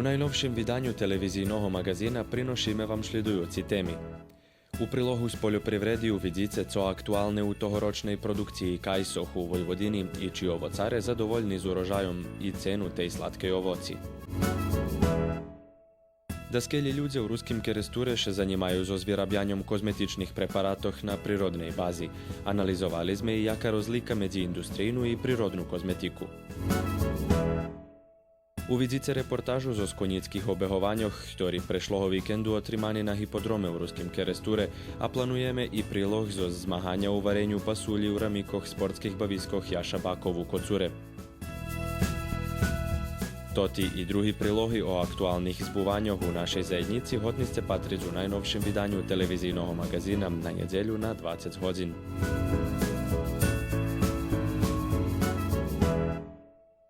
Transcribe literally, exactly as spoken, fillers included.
У найновшим виданю телевизийного маґазина приношиме вам шлїдуюци теми. У прилогу з польопривреди увидзице цо актуалне у тогорочней продукциї кайсох у Войводини и чи овоцаре задовольни з урожайом и цену тей сладкей овоци. Даскельо людзе у Руским Керестуре ше занїмаю зоз вирабяньом козметичних препаратох на природней бази. Анализовали зме и яка розлика медзи индустрийну и природну козметику. Увидзице репортажу зоз конїцких обегованьох, хтори прешлого викенду отримани на гиподроме у Руским Керестуре, а плануєме и прилог зоз змаганя у вареню пасулї у рамикох спортских бавискох Яша Баков у Коцуре. Тоти и други прилоги о актуалних збуваньох у нашей заєднїци годни сце патриц у найновшим виданю телевизийного маґазина на нєдзелю на двацец годзин.